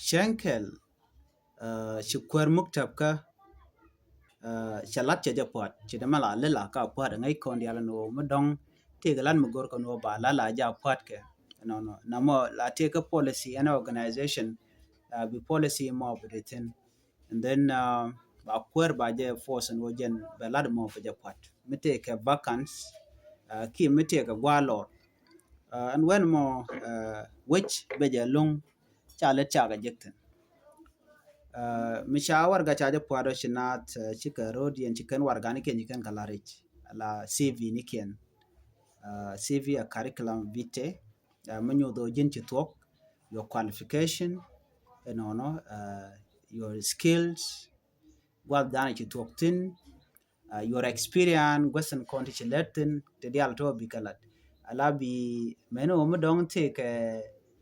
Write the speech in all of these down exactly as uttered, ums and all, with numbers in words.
Cäŋ kɛl, ci kuäär muktäp kä cɛ lat cɛ jɛ pua̱t ci dee mɛ la lila ka pua̱t ŋäc kɔn diaal ni wä mi dɔŋ tëëkɛ lat mi go̱r kɔn wä ba la la jɛ pua̱t kɛ. Nɔnɔ na mɔ la tëëkɛ policy ɛn organization, bi policy mɔ bi di thin. And then ba kuäär ba jɛ force ni wä jɛn bɛ lat mɔ bɛ jɛ pua̱t mi tëëkɛ vacance, ki mi tëëkɛ gua̱a̱ lɔr. Ɛn wen mɔ wec bɛ jɛ luŋ ca lät cakɛ jek thin. Mi ca warga ca jɛ pua̱t ɔ ci naath, cikɛ ro̱d yɛn ci kɛn warga ni kiɛn ci kɛn kɛ la rɛc la C V ni kiɛn. C V a curriculum vitae, mi nyuth ɔ ji̱n ci thuɔ̱k, your qualification, ɛnɔnɔ, your skills, gua̱th dan ci thuɔ̱k thin, your experience, gua̱thɛn kɔn ti ci lät thin ti diaal tɔ bi kɛ lat. Ala bi mɛn ɔ mi dɔŋ ti kɛ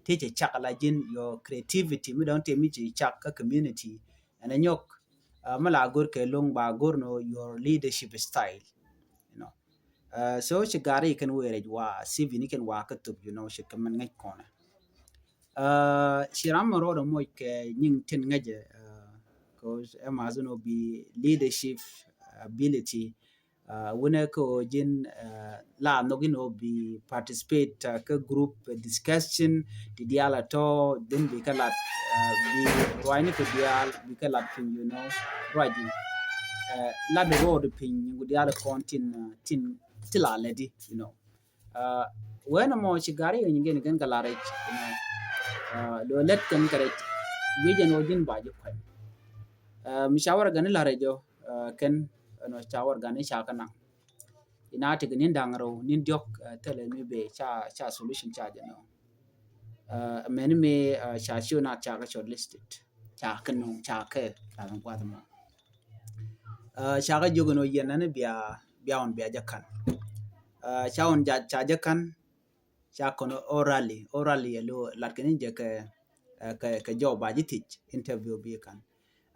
ti ci cak la ji̱n, your creativity mi dɔŋ ti mi ci cak kä community. Ɛn a nyɔk mi la go̱r kɛ loŋ ba go̱r nɔ your leadership style. So ci gari kɛn wee rɛc wa C V ni kɛn wa kä thop, you know, ci kɛ mɛn ŋäc kɔnɛ. Ci ram mi rɔɔdɛ moc kɛ nyiŋ tin ŋäcɛ, cause ɛma zun ɔ bi leadership ability, winɛ kä ɔ ji̱n la nhɔk in ɔ bi participate kä group discussion ti diaal a tɔ, din bi kä lat bi ruacni kɛ diaal bi kä lat piny, you know, ruac in lat rɔɔd piny nyiŋ diaal kɔn tin tin ti la lɛdi, you know. Wen mɔ ci gari in gen gen kɛ la rɛc, you know. Lo lɛt kɛn kɛ rɛc wi̱c ɛn ɔ ji̱n ba ji̱ kuɛn. Mi ca warga ni la rɛc ɔ kɛn ɛn ɔ ca warga ni ca kä naŋ. Ina ti kɛ nin daŋ rɛw nin diɔk thilɛ mi bɛ ca ca solution ca jɛ nɔ. Mɛn mi ca ci ɔ na ca kɛ shortlisted, ca kɛ nɔ ca kɛ la kɛ guath mɔ. Ca kɛ jiök ɛn ɔ yɛn nani bia bia ɣɔn bia jɛ kan. Ca ɣɔn ca jɛ kan ca kɔn orally, orally ɛ lo lat kɛ ni jɛ kɛ kɛ jɔw ba ji̱ thiec interview bi kan.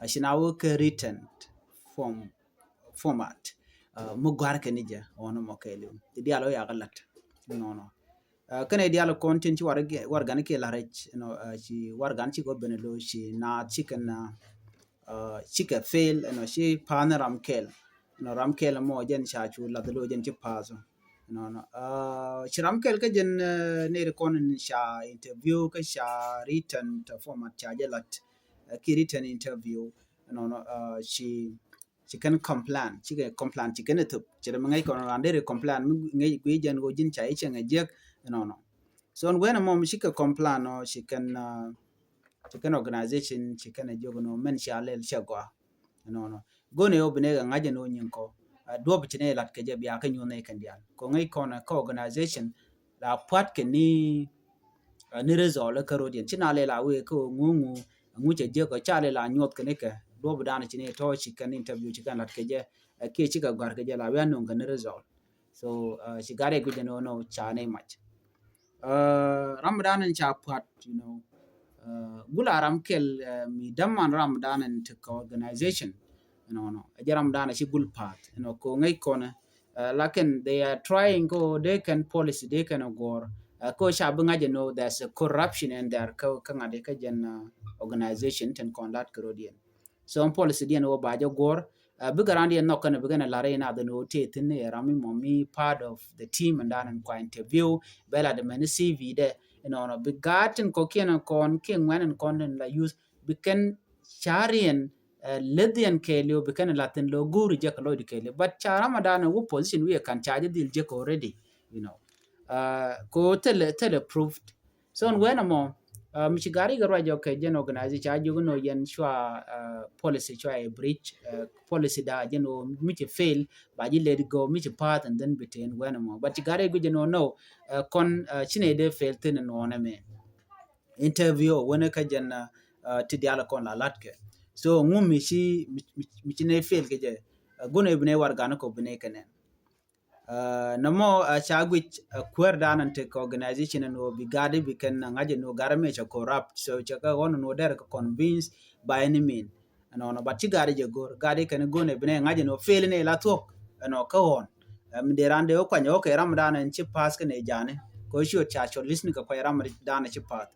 Ci na wä kɛ written form format mi gua̱r kɛ ni jɛ ɣɔn mɔ kɛ liw ti diaal wä yakä lat nɔnɔ. Kɛnɛ diaal kɔn tin ci wargan kiɛ la rɛc, you know, ci wargan ci kɔ ben lo ci na ci kɛn ci kɛ fail, you know, ci pa̱a̱n ram kɛl, you know, ram kɛl mɔ jɛn ca cu lath lo jɛn ci pa̱a̱th. You know, ci ram kɛl kä jɛn neri kɔn ca interview kä ca written format ca jɛ lat ki written interview, you know, ci ci kɛn complain, ci kɛ complain ci kɛn ɛ thop. Ci dɛ mi ŋäc kɔn ran deri complain mi ŋäc gui̱ jɛn ɣöö ji̱n ca i̱ cɛŋ ɛ jiäk ɛnɔnɔ. So ɛn wen ɛmɔ mi ci kɛ complain ɔ ci kɛn ci kɛn organization ci kɛn ɛ jiök ɛnɔ mɛn cia lɛl cɛ gɔaa ɛnɔnɔ. Go̱n ɛ ɣöö bi nɛ kɛ ŋa̱c ɛn ɣöö nyiŋ kɔ duɔp ci nɛ lat kɛ jɛ bia kɛ nyuɔ̱n ɛ kɛn diaal kɔ ŋäc kɔn ɛ kä organization la pua̱t kɛ ni ni result kä ro̱diɛn ci na lɛ la wee kä ŋu ŋu ŋu cɛ jiäk ɔ ca lɛ la nyuɔth kɛ ni kɛ duɔp dan ci ni tɔ ci kɛn interview ci kɛn lat kɛ jɛ kiɛ ci kɛ gɔ̱a̱r kɛ jɛ la wee a nuŋ kɛ ni result. So ci gari guic ɛn ɣöö nɔ ca ni mac. Ram dan in ca pua̱t, you know, gula ram kɛl mi däman ram dan in ti kɛ organization. You know, ɛ jɛ ram dan ci gul pa̱a̱t, you know, ko ŋäc kɔnɛ. Lakin they are trying ko dee kɛn policy dee kɛn a guɔ̱ɔ̱r ko ca bi ŋa̱c ɛn ɣöö there's a corruption in there kä ŋa̱t kä jɛn organization tin kɔn lat kɛ ro̱diɛn. So policy diɛn ɣöö ba jɛ guɔ̱ɔ̱r bikɛ ran diɛn nhɔk kɛn bikɛn a lar in a dhen ɣöö tëë thin ɛ ram mi mɔ mi part of the team in dan in kua interview bɛ lat mɛn C V dɛ. You know, bi gaat tin kɔkiɛn kɔn kiɛ ŋuɛn in kɔn in la use bikɛn cariɛn leth yɛn kɛɛliw bi kɛn lathin lo go̱o̱ri jɛ kɛ lɔcdi kɛɛliw. But ca Ramadan wä position wiɛ kan ca jɛ dhil jɛ kɛ already, you know. Ko thilɛ thilɛ proved. So ɛn wen ɛmɔ mi ci gari kɛ ruac jɔk kɛ jɛn organize ca jiök inɔ yɛn cua policy cua ɛ breach, policy da jɛn ɔ mi ci fail ba ji̱ let go mi ci path and then bi ten wen ɛmɔ. But ci gari guic ɛn ɔ no kɔn ci nɛ dee fail thin ɛn ɔ nɛ mɛ. Interview wänä kä jɛn ti diaal kɔn la latkɛ. So ŋu mi ci mi ci nɛ fail kɛ jɛ. Gunɛ bi nɛ wargan kɔ bi nɛ kɛ nɛn. Nɛ mɔ ca guic kuäär dan an tekɛ organization an wä bi gadi bi kɛn ŋa̱c an wä gari mɛ cɛ corrupt. So cɛ kɛ ɣɔn an wä dɛr kɛ convince by any mean. Ɛnɔnɔ, but ci gari jɛ go̱r gari kɛn go̱n ɛ bi nɛ ŋa̱c ɛn ɔ fail nɛ la thuɔ̱k ɛnɔ kä ɣɔn. Mi dee ran dee wä kuany ɔ kɛ ram dan ɛn ci pass kɛn ɛ jani kɛ ɔ ci ɔ ca cɔ list ni kɛ kuany ram dan ɛ ci pass.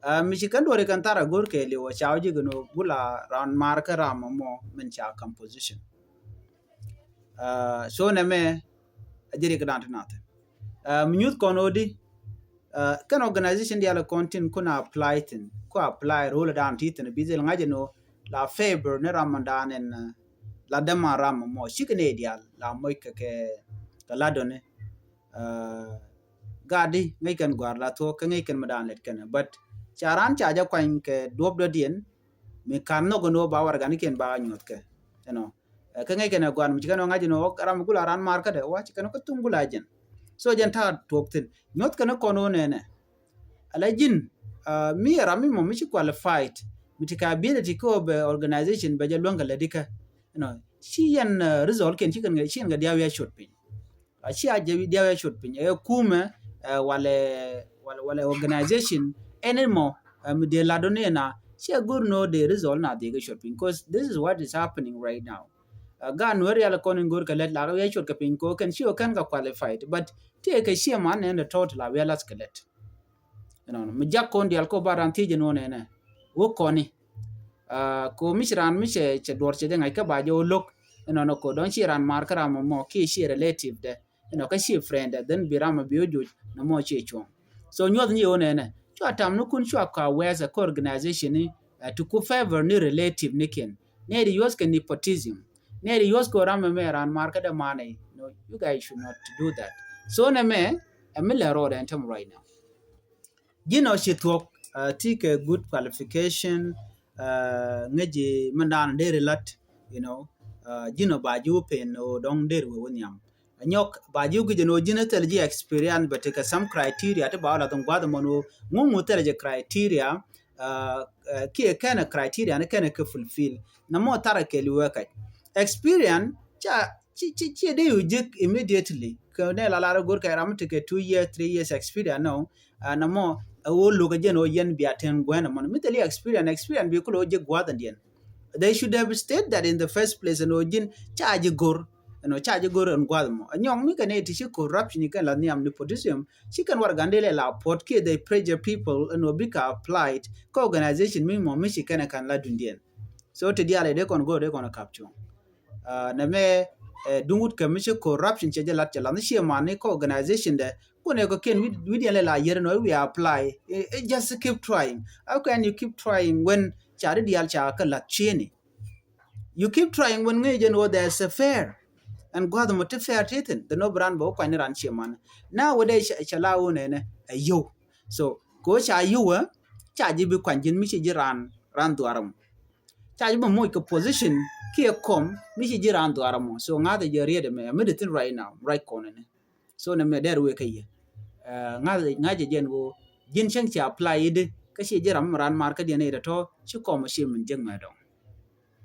Ɛ, mi ci kɛn duɔri kɛn thar a go̱r kɛɛliw ɔ ca wä ji̱ gɛ ni ɣöö gula raan maar kä ram mɔ min ca composition. Ɛ, so nɛmɛ a ji̱ rik dan ti na thin. Ɛ, mi nyuth kɔn ɣöö di, ɛ, kɛn organization diaal kɔn tin kun apply thin, ku apply role dan ti thin bi dhil ŋa̱c ni ɣöö la favor ni ram mɔ dan in, ɛ, la däman ram mɔ mɔ cikɛ nɛy diaal la moc kɛ kɛ kɛ la dɔni. Ɛ, gat di ŋäc kɛn gua̱a̱r la thuɔ̱k kä ŋäc kɛn mi dan lɛt kɛn. But ca raan ca jɛ kuany kɛ duɔ̱p dɔ̱diɛn mi ka̱n nhɔk ni ɣöö ba warɛgani kiɛn ba nyuɔth kɛ. You know, ɛ, kä ŋäc kɛn ɛ gua̱a̱r mi ci kɛn ɣöö ŋa̱c ni ɣöö ram mi gula raan maar kädɛ wa ci kɛn kä thuŋ gula jɛn. So jɛn ta̱a̱ tuɔɔk thi̱n nyuɔth kɛn kɔn ɣöö nɛnɛ. Ala ji̱n, ɛ, mi ɛ ram mi mɔ mi ci qualified mi ti ka ability kä ɣöö bɛ organization bɛ jɛ luäŋ kɛ lätdi kä. You know, ci yɛn, ɛ, result kiɛn ci kɛn ci yɛn kɛ diaw yɛ cot piny. A ci a jɛ diaw yɛ cot piny ɛ kumɛ, ɛ, walɛ, walɛ, walɛ organization ɛn in mɔ, ɛ, mi dee lat dɔ̱ni na ci a go̱r ni ɣöö dee result na dee kɛ cot piny, 'cause this is what is happening right now. Ɛ, gaat Nuɛr rial kɔn in go̱r kɛ lät la kɛ yɛ cot kɛ piny kɛ ɣöö kɛn ci ɣöö kɛn kɛ qualified, but ti ɛ kɛ ci ɛ man nɛn dee tɔt la wiɛ lath kɛ lät. You know, mi jak kɔn diaal kɔ ba ran thiec ni ɣöö nɛnɛ wä kɔni. Ɛ, kɛ ɣöö mi ci ran mi cɛ, cɛ duɔr cɛ jɛ ŋa̱c kä ba jɛ wä lo̱k. You know, kɛ ɣöö dɔ̱ŋ ci ran maar kä ram mɔ kiɛ ci relative dɛ. You know, kä ci friend dɛ, then bi ram mɔ bi wä joc ni mɔ ci cuɔ̱ŋ. So nyuɔth ni ɣöö nɛnɛ cua tam ni kun cua ka wɛɛth ɛ kä organization ni, ɛ, ti ku favor ni relative ni kiɛn. Nɛy di yuɔth kɛ nepotism. Nɛy di yuɔth kɛ ɣöö ram mɛ mɛ ran maar kä dɛ manɛ. No, you guys should not do that. So nɛmɛ ɛ mi lɛ rɔɔdɛ ɛn tɛm right now. Ji̱n ɔ ci thuɔ̱k, ɛ, ti kɛ good qualification, ɛ, ŋäci mi naan deri lat, you know, ɛ, ji̱n ɔ ba ji̱ wä pen ɔ dɔ̱ŋ deri wä wä nhiam. Nyɔk ba ji̱ wä guic ɛn ɔ ji̱n ɛ thil ji̱ experience bɛ ti kɛ some criteria ti ba wä lath in gua̱th ɛmɔn ɔ ŋu ŋu thil ji̱ criteria, ɛ, ɛ, kiɛ kɛn ɛ criteria ni kɛn ɛ kɛ fulfill. Nɛ mɔ thar ɛ kɛɛliw ɛ kɛc. Experience ca ci, ci, ci dee yu jek immediately. Kɛ nɛ la lar go̱r kɛ ram ti kɛ two years, three years experience nɔ. Ɛ, nɛ mɔ ɛ wä lo̱k ɛ jɛn ɔ yɛn bia ten guɛn ɛmɔn. Mi thil experience, experience bi kulɛ wä jek gua̱th ɛn diɛn. They should have stated that in the first place ɛn ɔ ji̱n ca ji̱ go̱r. You know, ca ji̱ go̱r ɛn gua̱th mɔ. Ɛ nyɔŋ mi kɛ nɛ ti ci corruption kɛn la nhiam nepotism. Ci kɛn warɛgani lɛ la puɔt kiɛ they pressure people ɛn ɔ bikɛ applied kä organization mi mɔ mi ci kɛn ɛ kan la dundiɛn. So ti diaal ɛ dee kɔn go̱r dee kɔn ɛ kap cuɔ̱ŋ. Ɛ, nɛmɛ, ɛ, duŋ wut kɛ mi ci corruption cɛ jɛ lat cɛ lath ni ciɛ man ni kä organization dɛ. Kun ɛ kɔ kiɛn wi̱diɛn lɛ la yɛr nɔ i̱ wi̱i̱ apply. Ɛ, ɛ, just keep trying. How can you keep trying when ca di diaal ca kä lath cieni? You keep trying when ŋäc jɛn ɣöö there's a fair. Ɛn gua̱th mɔ ti fair ti thin. Dhi nɔ bi ran bɛ wä kuany ni ran ciɛ man. Na wä dee ca, ca la wä nɛnɛ ɛ yio̱w. So kɛ wä ca yio̱w ɛ ca ji̱ bi kuany ji̱n mi ci ji̱ ran, ran dhuaar mɔ. Ca ji̱ bä moc kɛ position kiɛ kɔm mi ci ji̱ raan dhuaar ɛmɔ. So ŋa̱th ɛ jɛ riet ɛmɛ, ɛmɛ dee thin right now, right kɔn ɛnɛ. So nɛ mɛ dɛr wee kä yɛ. Ɛ, ŋa̱th, ŋa̱th ɛ jɛn ɣöö ji̱n cäŋ ci apply i̱di kä ci ji̱ ram mi raan maar kä diɛn i̱ tɔ̱ ci kɔm ɛ ci min jek mɛ dɔ̱ŋ.